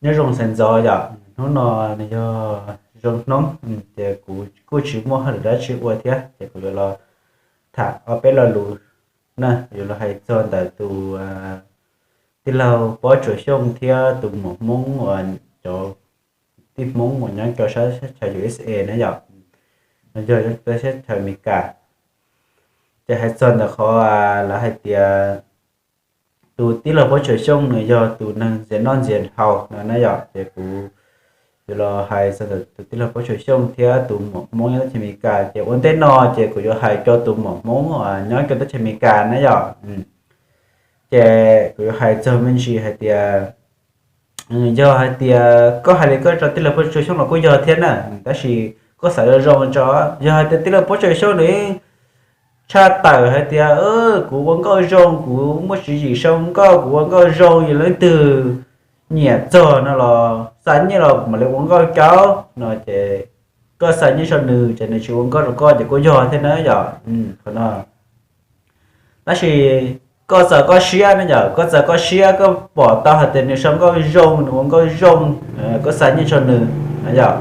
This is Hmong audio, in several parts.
Nyob zoo sawv ntxov yom, hnub no nws yog zoo hnub ces kuv kuj tsis muaj hauj lwm dab tsi ua thiab ces kuv yuav los tham ob peb lo lus na, yuav los hais txog ntawm tus tij laug Pob Tsuas Xyooj thiab tus muam Hmoob uas cov tij Hmoob uas nyob rau sab chaw U S A na yom, yog sab chaw Amelikas. Ces hais txog ntawm qhov lawv hais tias tus tij laug Pob Tsuas Xyooj nws yog tus neeg ntxias noj ntxias haus no na yom, ces kuv yuav los hais txog ntawm tus tij laug Pob Tsuas Xyooj thiab tus muam Hmoob nyob teb chaws Amelikas. Ces ua ntej no ces kuv yuav hais rau tus muam Hmoob nyob rau teb chaws Amelikas na yom. Ces kuv yuav hais txog me ntsis hais tias, yog hais tias koj hais li koj rau tij laug Pob Tsuas Xyooj los kuj yog thiab na, tab sis koj xav zoo zoo tso. Yog hais tias tij laug Pob Tsuas Xyooj nws tshaj tawm hais tias kuv ua nkauj zoo, kuv muaj tswv yim sau nkauj, kuv ua nkauj zoo, yog leej twg nyiam txog no los xa nyiaj los kuv mam li ua nkauj rau no ces koj xa nyiaj rau nws ces nws tsis ua nkauj rau koj ces kuj yog thiab na yom. Qhov no tab sis koj txaus koj siab na yom, koj txaus koj siab, koj pom tau hais tias nws sau nkauj zoo, nws ua nkauj zoo, koj xa nyiaj rau nws na yom,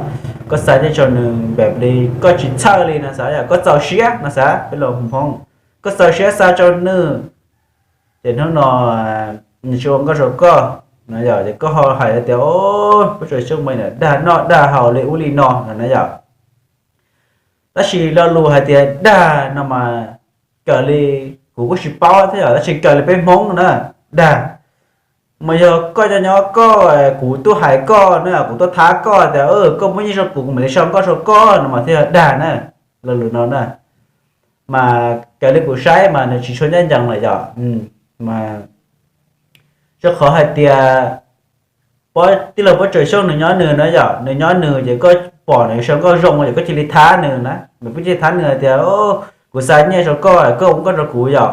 koj xa nyiaj rau nws npaum li koj tsis txhawj li no xav yom, koj txaus siab no xav peb los Hmoob, koj txaus siab xa rau nws ces hnub no nws tsis ua nkauj rau koj no yom, ces koj ho hais tias o, Pob Tsuas Xyooj mas dag noj dag haus li ub li no no na yom. Tab sis lo lus hais tias dag no mas kawg li kuv kuj tsis paub thiab yom, tab sis kawg li peb Hmoob na, dag mas yog koj nyob nyob koj, kuv tuaj hais koj na, kuv tuaj thab koj tias koj muab nyiaj rau kuv, kuv mam li sau nkauj rau koj no mas thiaj yog dag na. Lo lus no na mas kawg li kuv saib mas nws tsis tshua ncaj ncees lawm yom. Mas rau qhov hais tias tij laug Pob Tsuas Xyooj nws nyob nws na yom, nws nyob nws ces koj pom nws sau nkauj zoo ces koj cia li thab nws na, nws kuj cia li thab nws hais tias kuv xa nyiaj rau koj, koj ua nkauj rau kuv yom.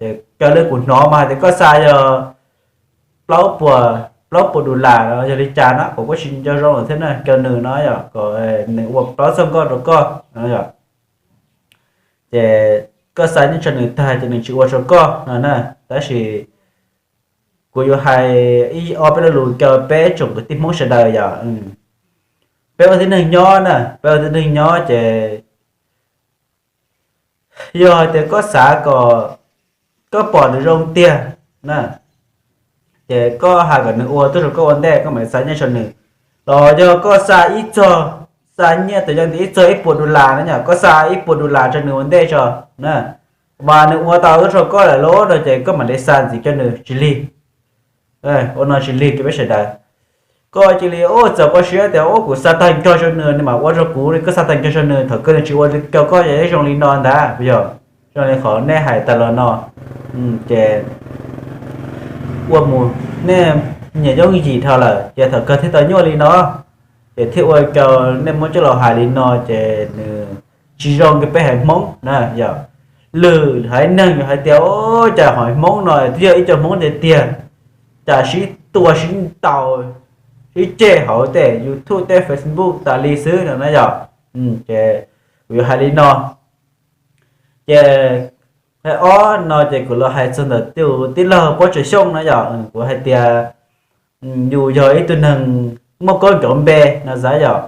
Ces kawg li kuv hnov mas hais tias koj xa yog plaub puas, plaub puas dollar no yog li cas na, kuv kuj tsis nco zoo lawm thiab na, rau nws no yom, kom nws ua plaub txoj nkauj rau koj no yom. Ces koj xa nyiaj rau nws tag ces nws tsis ua rau koj no na. Tab sis kuv yuav hais ib ob peb lo lus rau peb tsoom kwv tij Hmoob sawv daws yom. Peb ua tib neeg nyob na, peb ua tib neeg nyob ces yog hais tias koj xav kom, koj pom nws zoo tiag na, ces koj hais kom nws ua tuaj rau koj ua ntej, koj mam xa nyiaj rau nws. Los yog koj xa ib txog, xa nyiaj tus yog tias ib txog ib puas dollar na yom, koj xa ib puas dollar rau nws ua ntej tso na, mas nws ua tau tuaj rau koj lawm lauj no ces koj mam li xa ntxiv rau nws tsis lig. Ua no tsis lig rau peb sawv daws. Koj cia li ua txaus koj siab tias ua kuv xa tag nrho rau nws, nws mam ua rau kuv, koj xa tag nrho rau nws, thaum kawg nws tsis ua rau koj ces zoo li no ntag puas yog? Zoo li qhov nej hais tas los no, ces ua mus nej nyiam yooj yim dhau lawm ces thaum kawg thiaj tau nyuaj li no, ces thiaj ua rau nej muab coj los hais li no ces nws tsis zoo rau peb haiv Hmoob na yom. Lwm haiv neeg yuav hais tias o, cas haiv Hmoob no twb yog ib co Hmoob tiag tiag, cas sib tua sib ntaus sib ceg hauv tej YouTube tej Facebook tas li xwb no na yom. Ces kuv yuav hais li no. Ces ob no ces kuv los hais txog ntawm tus tij laug Pob Tsuas Xyooj na yom, kuv hais tias yus yog ib tug neeg muaj koob nrov npe no xav yom.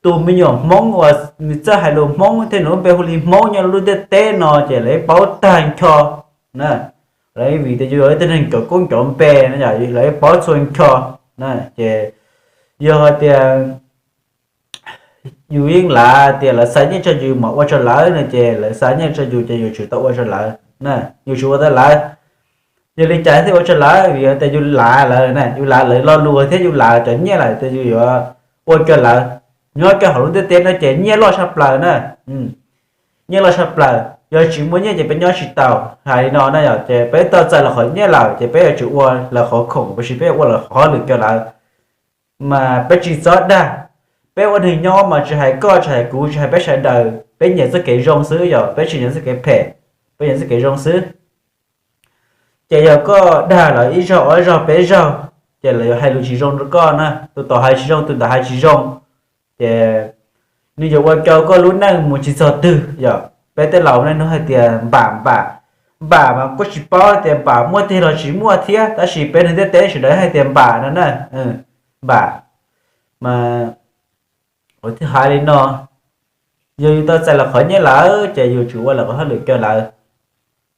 Tus me nyuam Hmoob uas nws txawj hais lus Hmoob thiab nws lub npe hu li Hmoob nyob lub ntiaj teb no ces lawv paub tag nrho na. Lawv vim tias yus yog ib tug neeg cov koob cov npe no yom, lawv paub txhua nrho na. Ces yog hais tias yus yeej lav tias lawv xa nyiaj rau yus mam ua rau lawv no ces lawv xa nyiaj rau yus ces yus tsum tau ua rau lawv na, yus tsum ua rau lawv. Yog li cas thiaj ua rau lawv? Vim hais tias yus lav lawv na, yus lav lawv lo lus thiab yus lav cov nyiaj lawm tias yus yuav ua rau lawv. Nyob rau hauv lub ntiaj teb no ces nyiaj loj tshaj plaws na. Nyiaj loj tshaj plaws, yog tsis muaj nyiaj ces peb nyob tsis tau. Hais li no na yom, ces peb tau txais lawv qhov nyiaj lawm ces peb yuav tsum ua lawv qhov khoom, tab sis peb yuav ua lawv qhov hauj lwm rau lawv. Mas peb tsis txhob dag. Peb ua neeg nyob mas tsis hais koj tsis hais kuv tsis hais peb sawv daws, peb nyiam txoj kev zoo xwb yom, peb tsis nyiam txoj kev phem, peb nyiam txoj kev zoo xwb. Ces yog koj dag lawv ib zaug ob zaug peb zaug, ces lawv yuav hais lus tsis zoo rau koj na, tus tod hais tsis zoo tus ntawd hais tsis zoo. Ces nws yuav ua rau koj lub neej mus tsis txog twg yom. Peb tej laus nej hnov hais tias npam npam, npam mas kuj tsis paub tias npam muaj tiag los tsis muaj thiab, tab sis peb neeg ntiaj teb sawv daws hais tias npam no na. Npam mas kuv thiaj hais li no, yog yus tau txais lawv qhov nyiaj lawm ces yus tsuas ua lawv qhov hauj lwm rau lawv,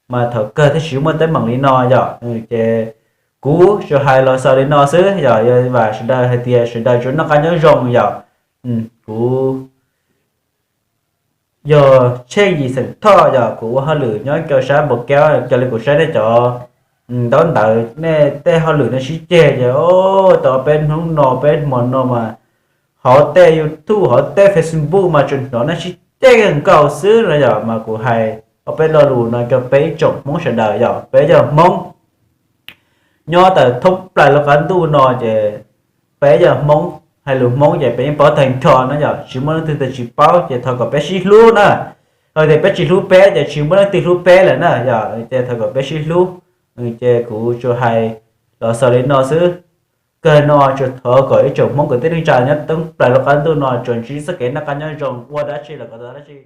mas thaum kawg thiaj tsis muaj teeb meem li no yom. Ces kuv tsuas hais los xaus li no xwb yom, yog vam sawv daws hais tias sawv daws tsuas noj qab nyob zoo yom. Kuv yog Tsheej Yim xeem Thoj yog kuv ua hauj lwm nyob rau sab Npaus Kaub, raws li kuv saib nej cov ntaub ntawv nej tej hauj lwm no sib ceg ces tau peb hnub no peb hmo no mas hauv tej YouTube hauv tej Facebook mas tsuas hnov nej sib ceg kawg nkaus xwb no yom. Mas kuv hais ob peb lo lus no rau peb ib tsoom Hmoob sawv daws yom, peb yog Hmoob nyob tawm thoob plaws lub qab ntuj no ces peb yog Hmoob, hais lus Hmoob ces peb yeej paub tag nrho na yom, tsis muaj leej twg tias tsis paub ces thov kom peb sib hlub na. Hos tias peb tsis hlub peb ces tsis muaj leej twg hlub peb lawm na yom, ces thov kom peb sib hlub. Ces kuv tsuas hais los xaus li no xwb. Kawg no tsuas thov kom ib tsoom Hmoob kwv tij neej tsa nyob thoob plaws lub qab ntuj no tsuas ntsib txoj kev noj qab nyob zoo, ua dab tsi los kom tau dab tsi.